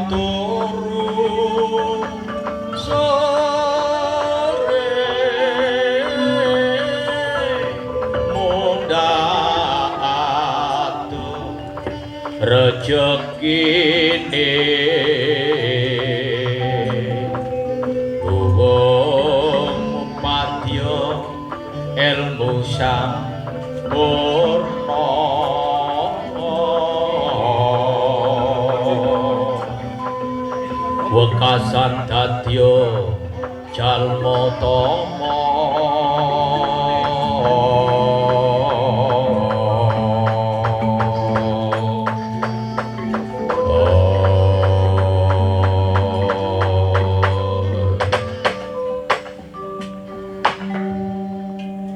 Turu sore mundhak atuh rejekine wong madya ilmu sampurna wekasan dadya jalma tama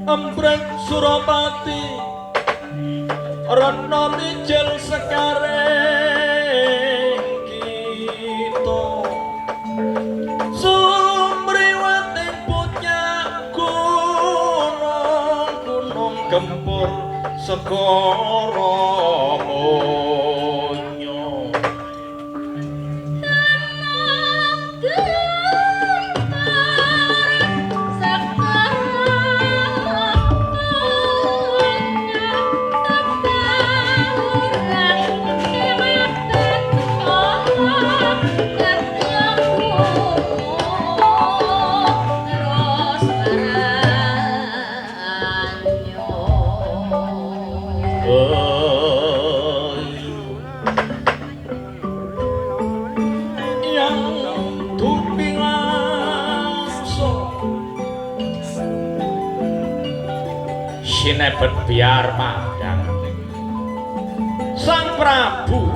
Embreng Surapati retna mijil sekaring kita sumriwating pucak gunung gunung gempur segara monya. Yang dupingangsa sinebet biar padang Sang Prabu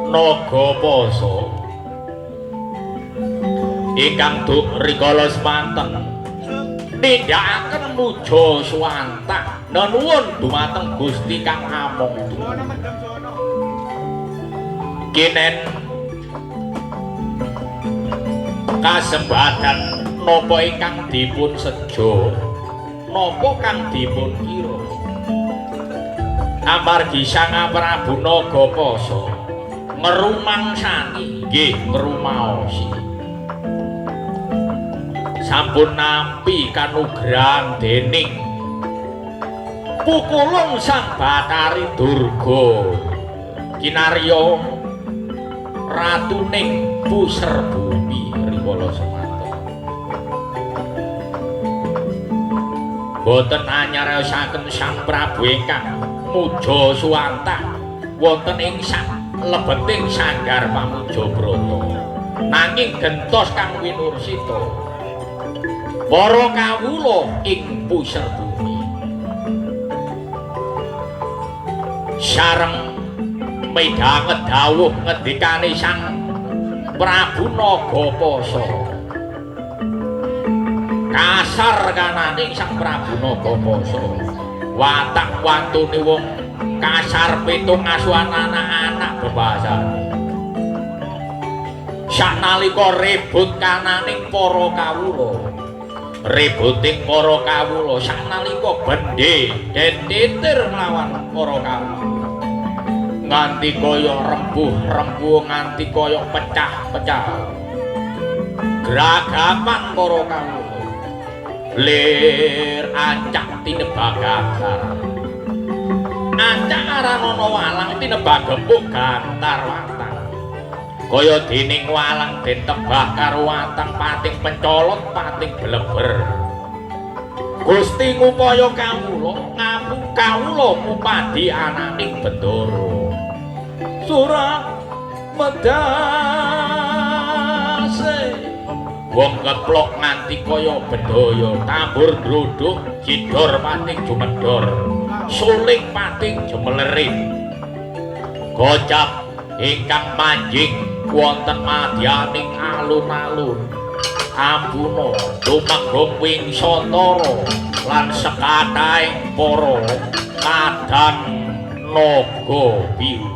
Nagapasa ingkang duk rikala semanten nindakaken muja suwantah nenuwun dumateng Gusti Kang Among. Kinen kasembadan napa ingkang dipun sejo, napa kang dipun kira? Amargi Sang Prabu Nagapasa ngrumangsani nggih ngrumaosi sampun nampi kanugrahan dening pukulung Sang Bathari Durga kinarya ratuning puser bumi rikala semanten. Boten anyaraosaken Sang Prabu ingkang muja suwantah wonten ing sak lebeting sanggar pamuja brata, nanging gentos kang winursita para kawula ing puser bumi sareng midhanget dawuh ngendikane Sang Prabu Nagapasa. Kasar kananing Sang Prabu Nagapasa, watak wantune wong kasar pitung asuhan anak-anak bebasane. Saknalika rebut kananing para kawula, rebuting para kawula saknalika bendhe den titir nglawan para kawula nganti kaya rembuh-rembuh, nganti kaya pecah-pecah gragapan para kawula lir acak tinebak gagar, acak aranana walang tinebak gepuk gantar watang kaya dening walang den tebah karo watang pating pencolot pating bleber. Gusti ngupaya kawula ngapu kawula ngupadi ananing Bendara Surah medase wong keplok nganti kaya bedaya tambur ndruduk jidor pating jumedor suling pating jumelerit gocap ingkang manjing wonten madyaning alun-alun Ambuna tumenggung Wingsantara lan sekathahing para kadan naga biru.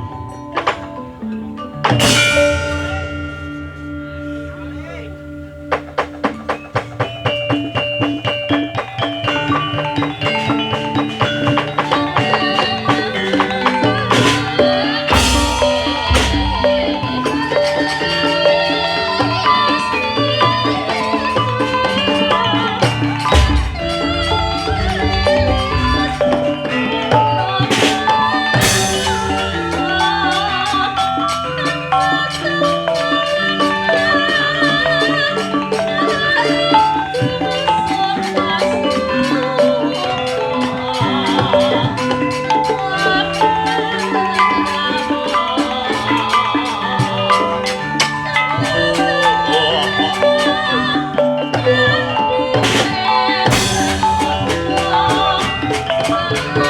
Oh.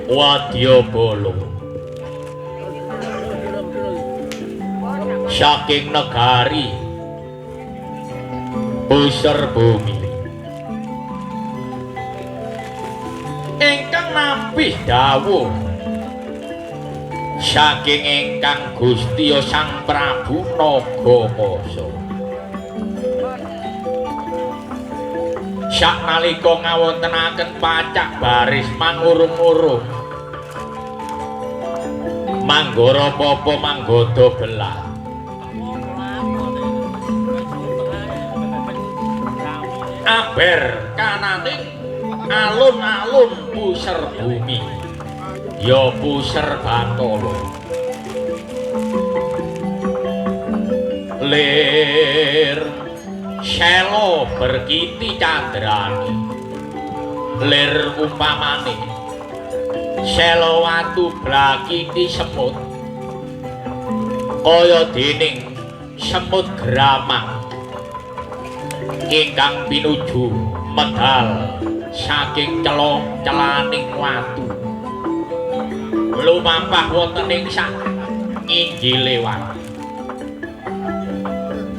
Wadyabala saking negari Puser Bumi ingkang nampi dawuh saking ingkang Gusti Sang Prabu Nagakasa. Saknalika ngawontenaken pacak baris mangurung-urung manggara papa manggoda belah aber kananing alun-alun puser bumi ya puser Bathara lir sela berkiti candrane lir umpamane sela watu blakiti semut kaya dening semut gramang ingkang pinuju medal saking cela-celaning watu lumampah wonten ing sak nginggile watu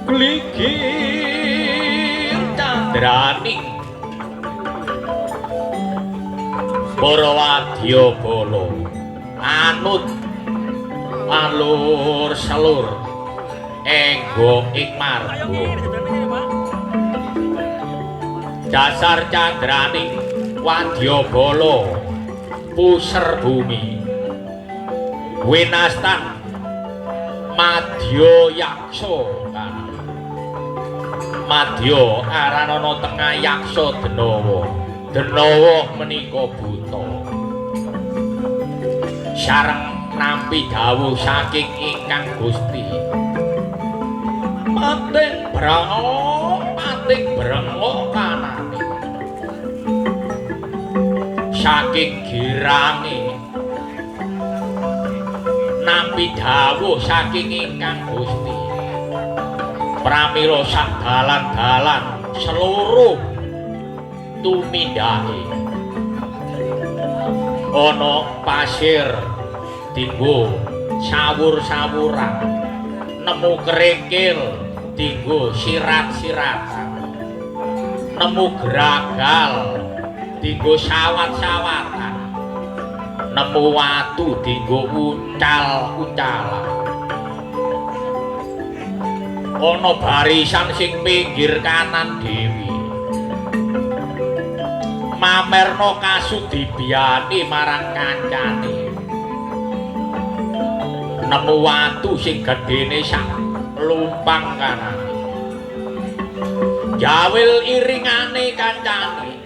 gligir candraning para wadyabala anut alur selur enggo ing marga dasar candraning wadyabala puser bumi winastan madya yaksa kan madya aranana tengah yaksa denawa denawa menika buta sareng nampi dawuh saking ingkang Gusti pating brengok kanane saking girange nampi dawuh saking ingkang Gusti pramila sak dalan-dalan seluruh tumindake ana pasir dinggo sawur-sawuran nemu kerikil dinggo sirat-siratan nemu gragal dinggo sawat-sawatan nemu watu dinggo uncal-uncalan ana barisan sing pinggir kanan dhewe mamerno kasudibiyane marang kancane nemu watu sing gedene sak lumpang kanane jawil iringane kancane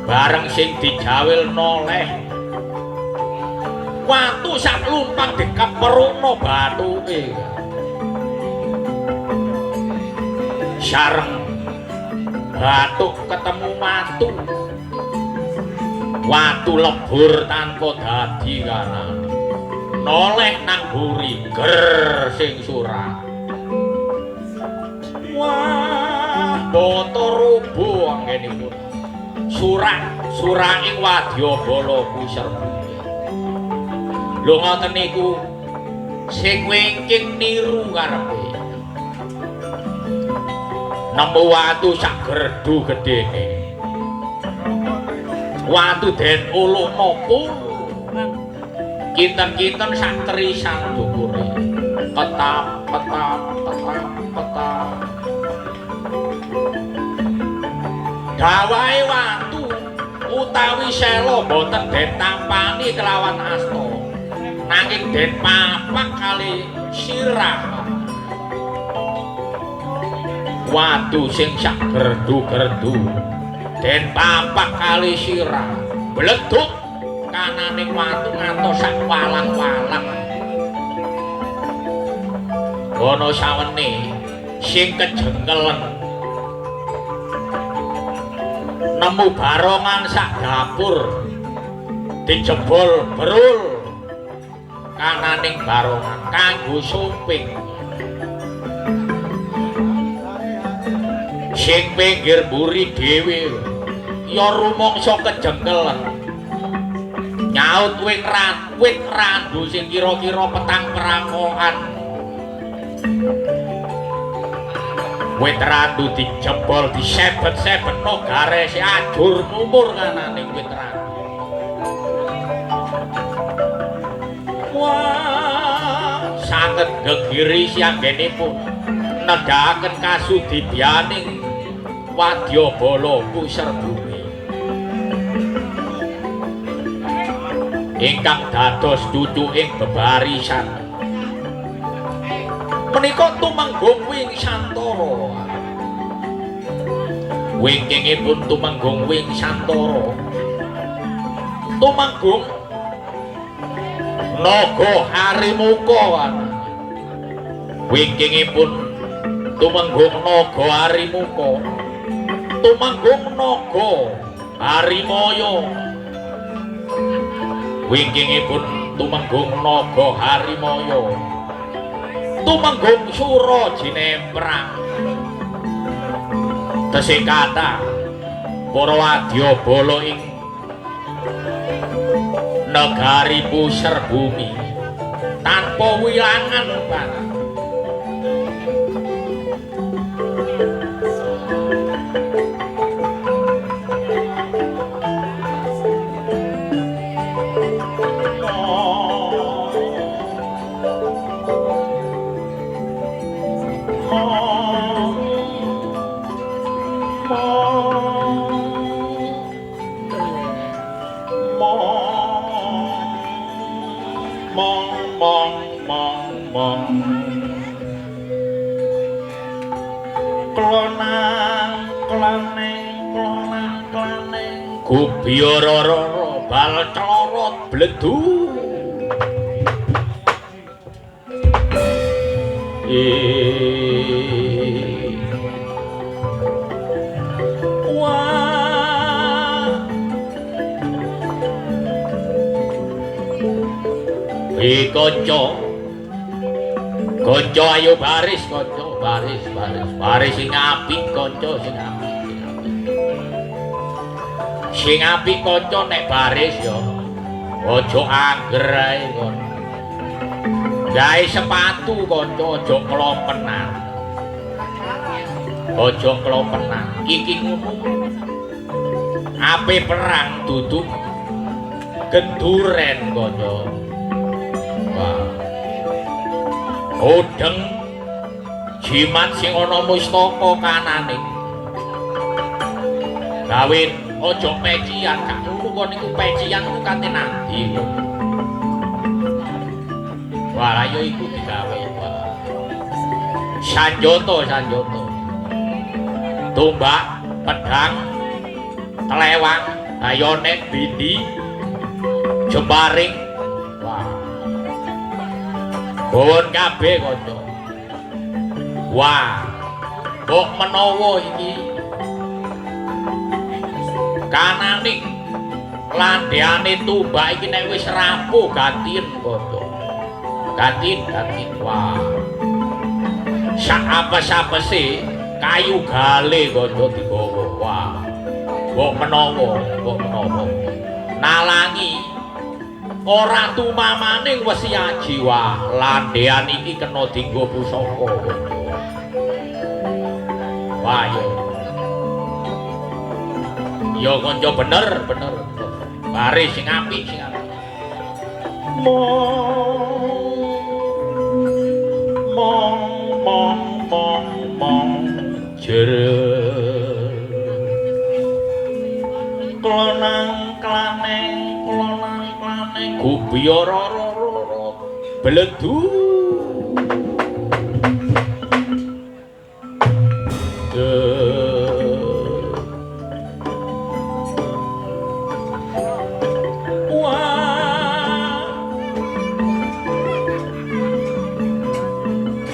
bareng sing dijawil noleh watu sak lumpang dikeperukno bathuke sareng bathuk ketemu watu watu lebur tanpa dadi kanane noleh nang buri ger sing surah wah bata rubuh anggenipun surah suraing wadyabala puser bumi lho ngoten niku sing wingking niru karepe nemu watu sak gerdu gedene watu den ulukno pun kinten-kinten sak terisan dukure ketap ketap ketap ketap dawahe watu utawi sela boten den tampani kelawan asta nanging den papak kali sirah watu sing sak gerdu-gerdu den papak kali sirah bleduk kananing watu ngantos sak walang-walang ana sawene sing kejengkelen nemu barongan sak dapur dijebol berul kananing barongan kanggo sumping sing pinggir mburi dhewe ya rumangsa kejengkelen Nyaut wit randu sing kira-kira petang perakokan. Wit randu dijebol disebet-sebetno garese ajur mumur kanane wit randu. Wah, sanget gegiri sianggenipun nedhaken kasudibyaning wadyabala puser bumi ingkang dados cucuking bebarisan. Menika Tumenggung Wingsantara. Wingkingipun Tumenggung Wingsantara, Tumenggung Naga Harimuka. Wingkingipun Tumenggung Naga Harimuka, Tumenggung Naga Harimaya. Wingkingipun Tumenggung Naga Harimaya, Tumenggung Sura Jinemprang. Tesih kathah para wadyabala ing negari puser bumi tanpa wilangan pangan. Gubiyororo bal celorot bledu. Wah. Kanca. Kanca ayo baris, kanca baris, baris. Baris sing apik kanca, sing apik. Sing apik kanca nek baris ya aja angger ae kon. Gawe sepatu kanca aja klompenan. Aja klompenan. Iki ngono. Ape perang dudu genduren kanca. Wah. Odeng jimat sing ana mustaka kanane. Gawe aja pecian, gak ngono kon niku pecian ku kate nandi. Wah, ayo iku digawe. Sanjata, sanjata. Tombak, pedang, telewang, bayonet, bindi, jemparing. Wah. Gowon kabeh kanca. Wah, mbok menawa iki kanane landheane tumbak iki nek wis rapuh gantiin kanca. Gantiin, gantiin. Wah. Sak apes-apese kayu gale kanca digawa. Wah. Mbok menawa, mbok menawa. Nalangi ora tumamaning wesi aji. Wah, landhean iki kena dienggo pusaka kanca. Wah, yo. Ya kanca bener, bener. Baris sing apik, sing apik. Mong mong mong mong mong jere. Klonang klaneng, klonang klaneng gubiyorororo beledu.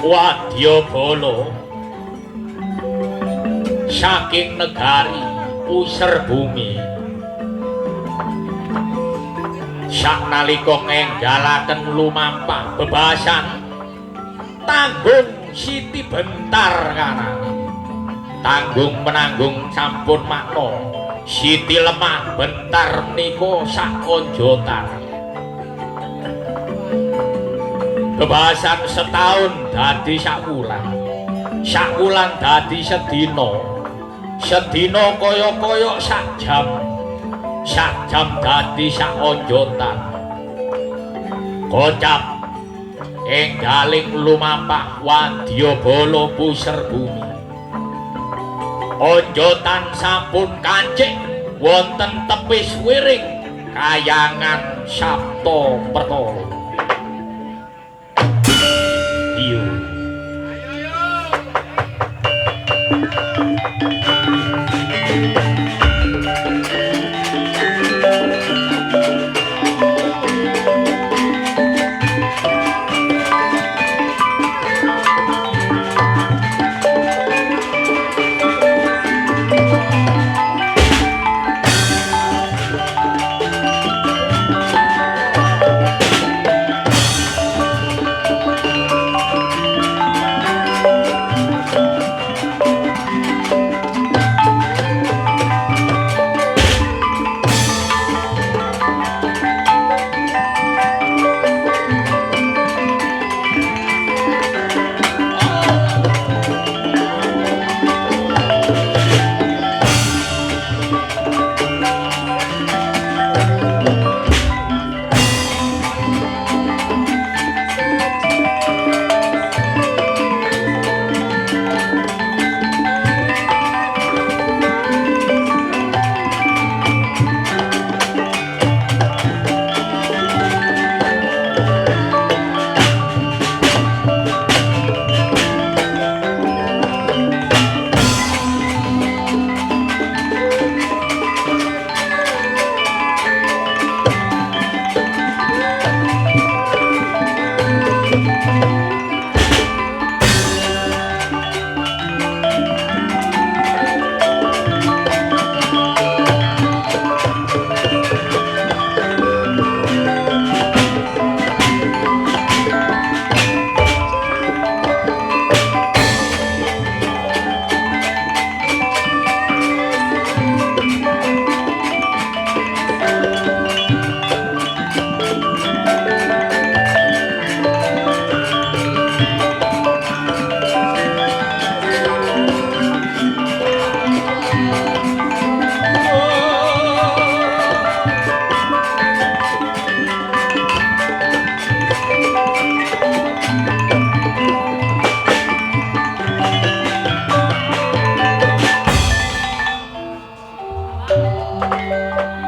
Wadyabala saking negari puser bumi saknalika ngenggalaken lumampah bebasan tanggung siti bentar kanane tanggung menanggung sampun makna Siti lemah bentar menika sak onjotan. Bebasan setahun dadi sak wulan. Sak wulan dadi sedina. Sedina kaya-kaya sak jam. Sak jam dadi sak onjotan. Kocap enggaling lumampah wadyabala puser bumi. Onjotan sampun kancik wonten tepis wiring kayangan Sabta Pertala. Iyo.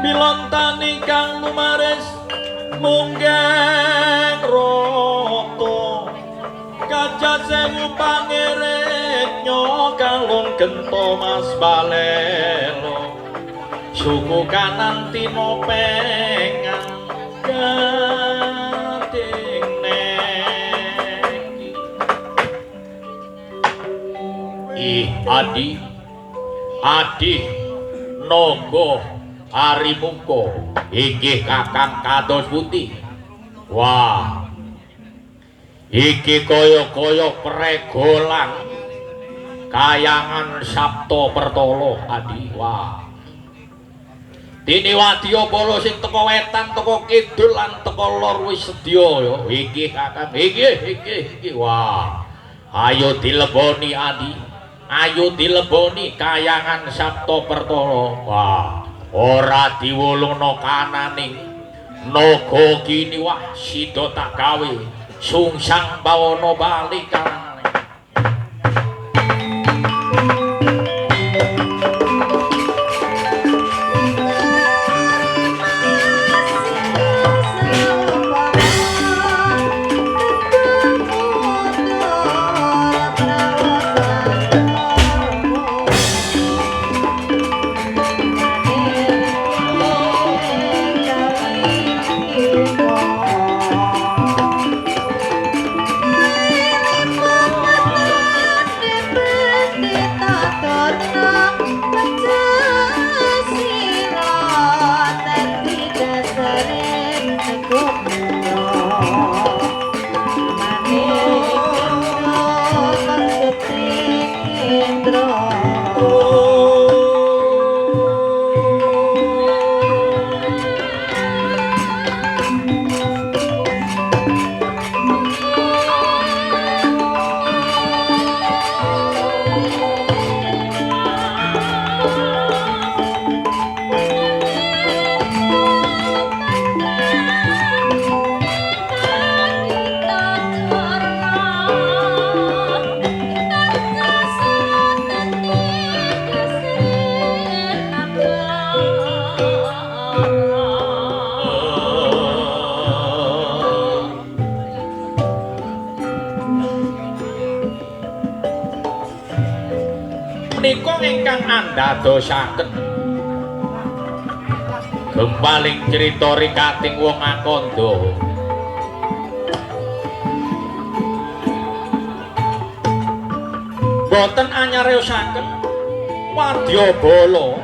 Milontani kang lumaris munggeng rata kaca sewu pangeretnya kalung gento mas balelo suku kanan tinopengan gading neki. Ih adi adi naga Arimuka inggih kakang kados pundi? Wah, iki kaya-kaya pregolan kayangan Sabta Pertala adi. Wah, dene wadyabala sing teka wetan teka kidul lan teka lor wis sedya ya. Inggih kakang, inggih inggih inggih. Wah, ayo dileboni adi, ayo dileboni kayangan Sabta Pertala. Wah, ora diwulungna kananing naga kini. Wah, sida tak gawe sungsang bawana bali kanane. Oh. ingkang andadosaken gempaling crita rikating wong akandha. Boten anyareosaken wadyabala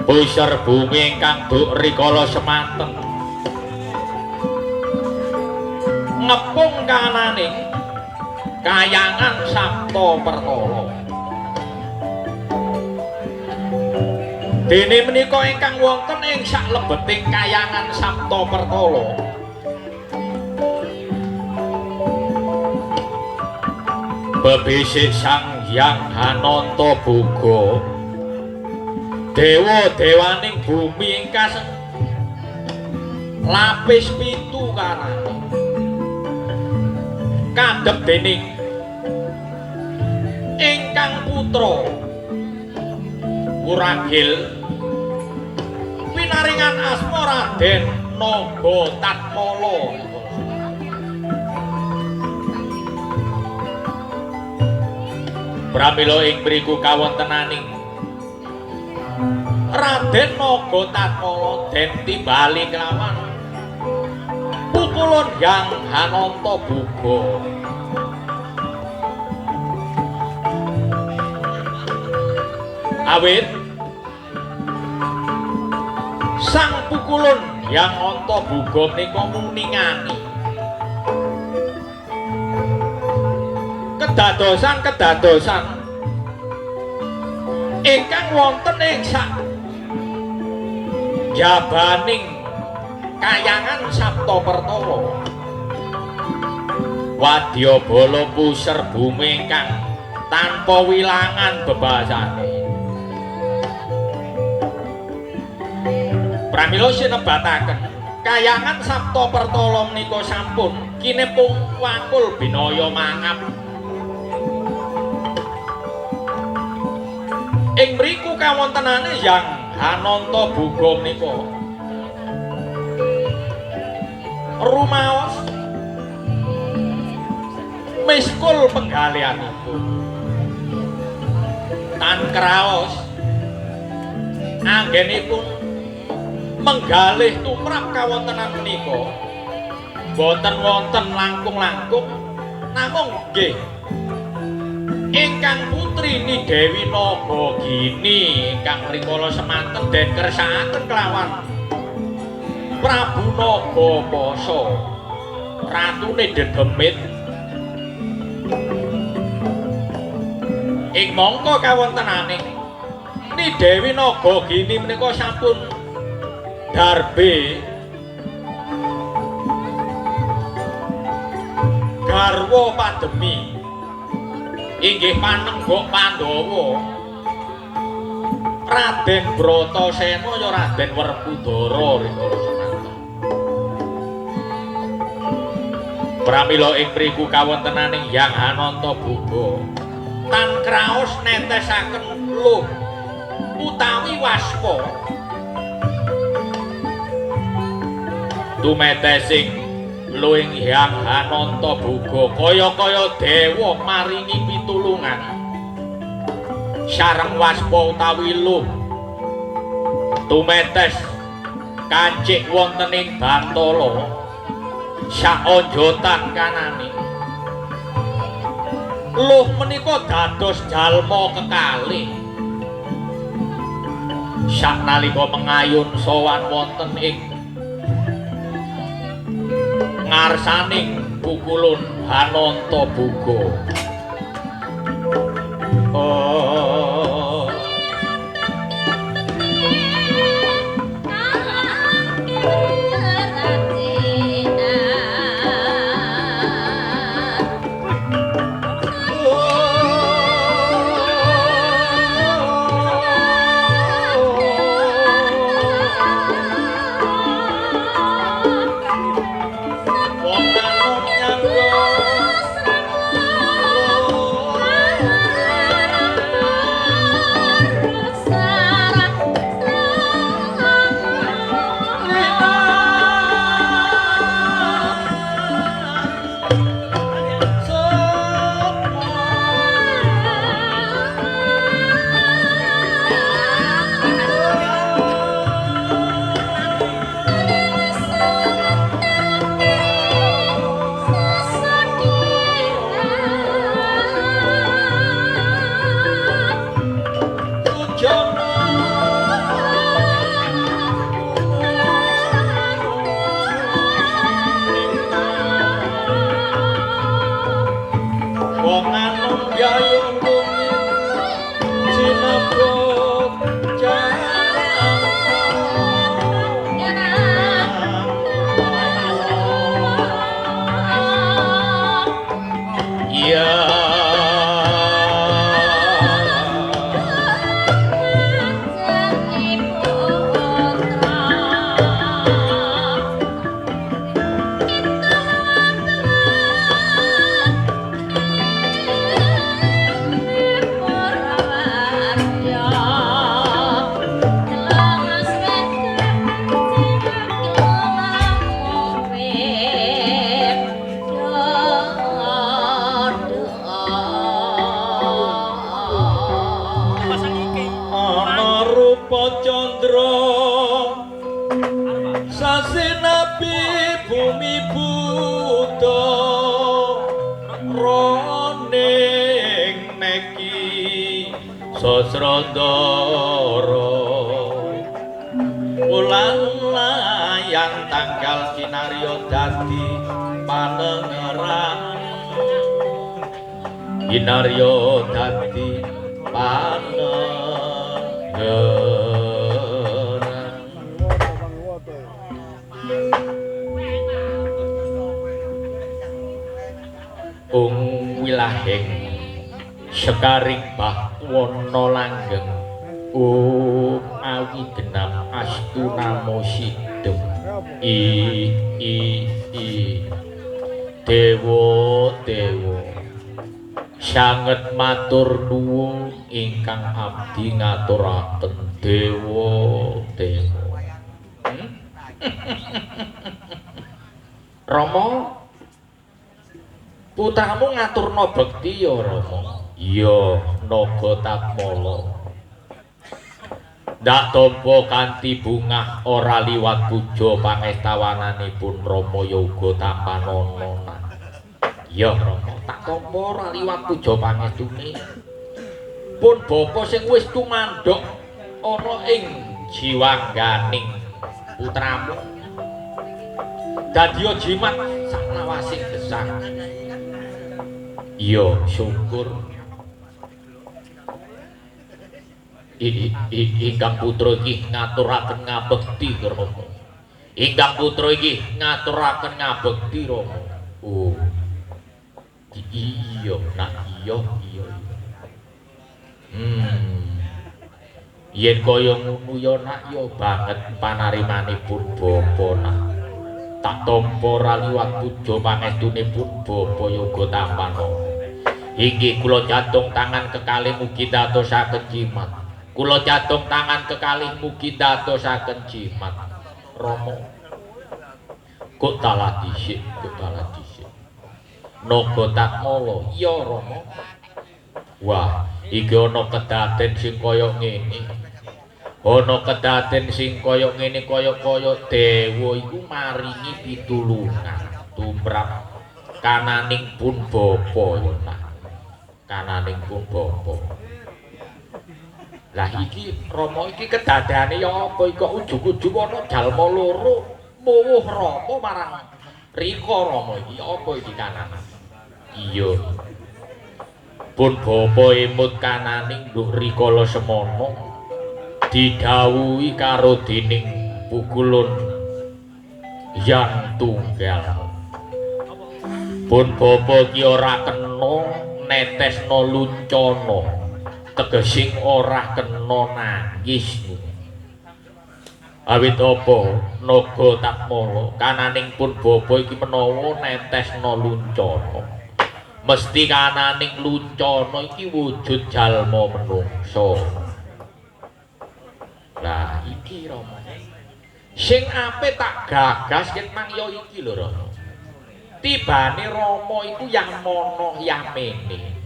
puser bumi ingkang duk rikala semanten ngepung kananing kayangan Sapta Pertala. Dene menika ingkang wonten ing saklebeting kayangan Sapta Pertala bebisik Sang Hyang Hananta Boga dewa-dewaning bumi ingkang lapis pitu kanane kadhep dening ingkang putra Wuragil pinaringan asma Raden Naga Tatmala. Pramila ing mriku kawontenaning Raden Naga Tatmala den timbali kelawan pukulun Hyang Hananta Boga. Awit sang pukulun Hyang Hananta Boga menika muningani kedadosan-kedadosan ingkang wonten ing sak jabaning kayangan Sapta Pertala. Wadyabala puser bumi ingkang tanpa wilangan bebasane. Pramila sinebataken kayangan Sapta Pertala menika sampun kinepung wakul binaya mangap. Ing mriku kawontenane Hyang Hananta Boga menika rumaos miskul penggalianipun tan kraos anggenipun menggalih tumrap kawontenan menika boten wonten langkung-langkung namung nggih ingkang putri Ni Dewi Nagagini ingkang rikala semanten den kersakaken kelawan Prabu Nagapasa ratune Dedemit. Ing mangka kawontenane Ni Dewi Nagagini menika sampun darbe garwa pademi inggih panenggok Pandhawa Raden Bratasena ya Raden Werkudara rikala semanten. Pramila ing mriku kawontenaning Hyang Hananta Boga tan kraos netesaken luh utawi waspa tumetesing luwing Hyang Hananta Boga kaya-kaya dewa maringi pitulungan sareng waspa utawi luh tumetes kancik wonten ing bantala saonjotan kanane. Luh menika dados jalma kekalih saknalika mengayun sowan wonten ing ngarsaning pukulun Hananta Boga. Oh. Wong anom nyangga. Rupa candra sasi nabi bumi buddha roning neki sasrandara wulan layang tanggal kinarya dadi panengeran kinarya dadi panengeran. Ung wilahing sekaring bahwana langgeng um awi genap astu namo sidem i i i dewa dewa sanget matur nuwun ingkang abdi ngaturaken dewa dewa. Rama, putramu ngaturna bekti ya Rama? Iya, Naga Tatmala. Ndak tampa kanthi bungah ora liwat puja pangestawananipun Rama ya uga tampanana. Iya Rama, tak tampa ora liwat puja pangestune. Pun bapa sing wis tumandhok ana ing jiwangganing putramu. Dadiya jimat saklawasing gesang. Iya, syukur. Ingkang putra iki ngaturaken ngabekti Rama. Ingkang putra iki ngaturaken ngabekti Rama. Oh. Iya, nak iya, iya. Yen kaya ngono ya nak ya banget panarimanipun bapa nak. Tak tampa ora liwat puja pangestunipun bapa yoga tampana. Inggih kula jatung tangan kekalih mugi dadosaken jimat. Kula jatung tangan kekalih mugi dadosaken jimat. Rama, kok talah dhisik, kok talah dhisik. Naga Tatmala, iya Rama. Wah, iki ana kedaden sing kaya ngene. Ana kedaden sing kaya ngene kaya-kaya dewa iku maringi pitulungan tumrap kananing pun bapa ya nak. Kananing pun bapa. Lah iki Rama iki kedadane ya apa iki kok ujug-ujug ana jalma loro muwuh Rama marang Rika Rama iki apa iki kananan? Iya. Pun bapa emut kananing nduk rikala semana didhawuhi karo dening pukulun yang tunggal. Pun bapa ki ora kena netesna luncana, tegesing ora kena nangis. Awit apa Naga Tatmala kananing pun bapa iki menawa netesna luncana, mesti kananing luncana iki wujud jalma menungsa. Lah iki Rama sing ape tak gagas ket mang ya iki lho Rama. Tibane Rama iku yahmana yahmene.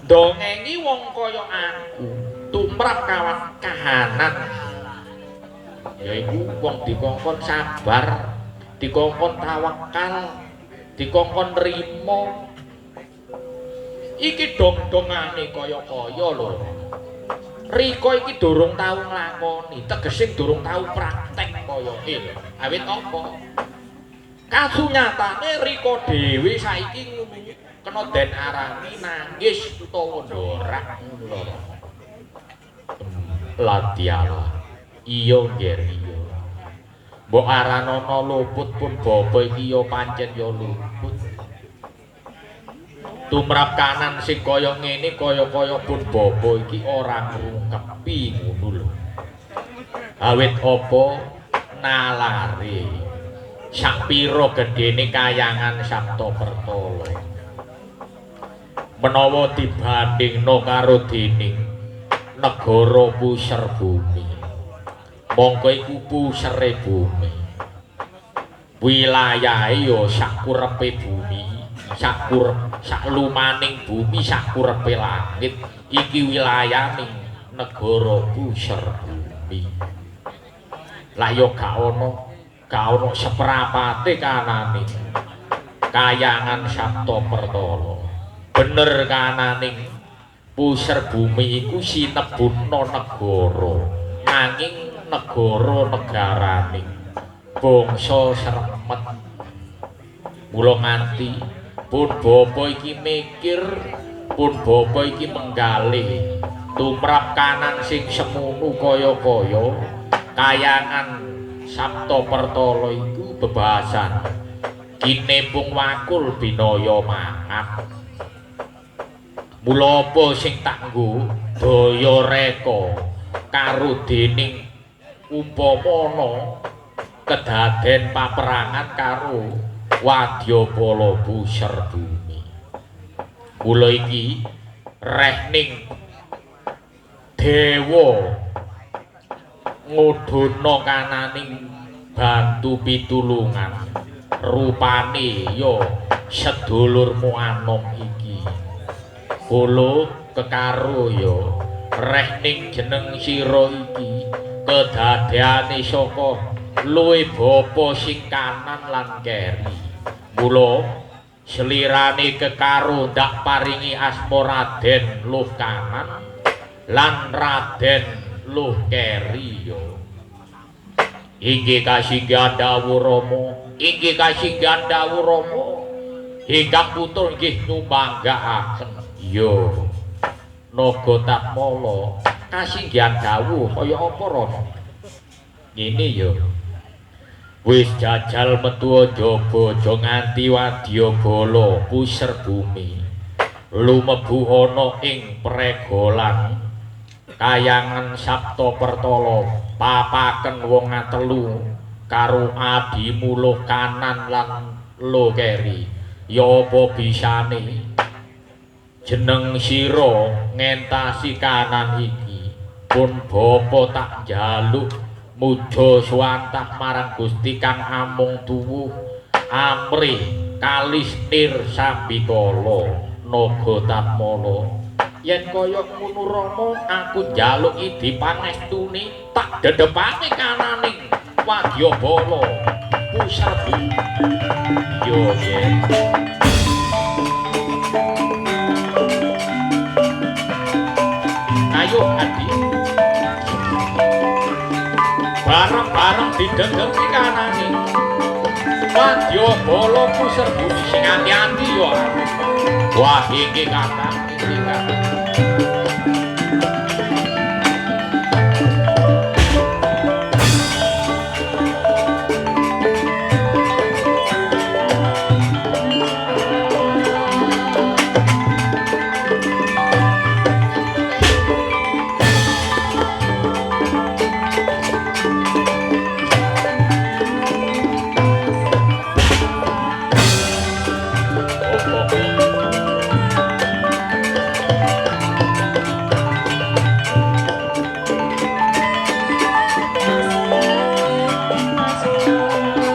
Dongengi wong kaya aku tumrap kawan kahanan. Yaiku wong dikongkon sabar, dikongkon tawakal, dikongkon nrimo. Iki dong-dongane kaya-kaya lho. Rika iki durung tau nglakoni, tegese durung tau praktek kaya lho. Awit apa? Kasunyatane Rika dhewe saiki ngono kena den arani nangis utawa ndorak ngono lho. Ladiala. Iya ngger iya. Mbok aranana luput pun bapa iki ya pancen ya luput. Tumrap kanan sing kaya ngene kaya-kaya pun bapa iki ora ngrungkepi ngono lho. Awit apa nalare sakpira gedene kayangan Sabta Pertala. Menawa dibandingno karo dening negara puser bumi. Mongko iku pusere bumi. Wilayahe ya sakurepe bumi, sakurep saklumaning bumi, sakurepe langit. Iki wilayaning negara puser bumi. bumi. Lah ya gak ono seprapate kanane kayangan Sabta Pertala. Bener kananing puser bumi iku sinebutna negara, nanging negara negarane bangsa sremet. Mula nganti pun bapa iki mikir, pun bapa iki menggalih tumrap kanan sing semunu kaya-kaya kayangan Sabta Pertala iku bebasan kinepung wakul binaya mangat. Mula apa sing tak nggo daya reka karo dening umpama ana kedaden paperangan karo wadyabala puser bumi. Mula iki rehning dewa ngudhuna kananing bantu pitulungan rupane ya sedulurmu anom iki. Kula kekaro ya rehning jeneng sira iki kedadeane saka luwe bapa sing kanan lan keri. Mula slirane kekaro ndak paringi asma Raden Luh Kanan lan Raden Luh Keri ya. Inggih kasinggihan dawuh Rama, inggih kasinggihan dawuh Rama. Ingkang putra inggih nyumanggaaken. Ya Naga Tatmala kasinggihan dawuh kaya apa Rama? Ngene ya. Wis jajal metu njaba aja nganti wadyabala puser bumi lumebu ana ing pregolan kayangan Sabta Pertala papaken wong atelu karo adimu Luh Kanan lan Luh Keri. Ya apa bisane jeneng sira ngentasi kanan iki? Pun bapa tak njaluk muja suwantah marang Gusti kang amung tuwuh amrih kalis nir sambikala Naga Tatmala. Yen kaya ngono Rama, aku njaluk idi pangestune tak dedepane kananing wadyabala pusar bumi. Yo yen ayo adi bareng-bareng didendemi kanane wadyabala pusar bumi sing ati-ati yo. Wah iki kakang, iki kakang.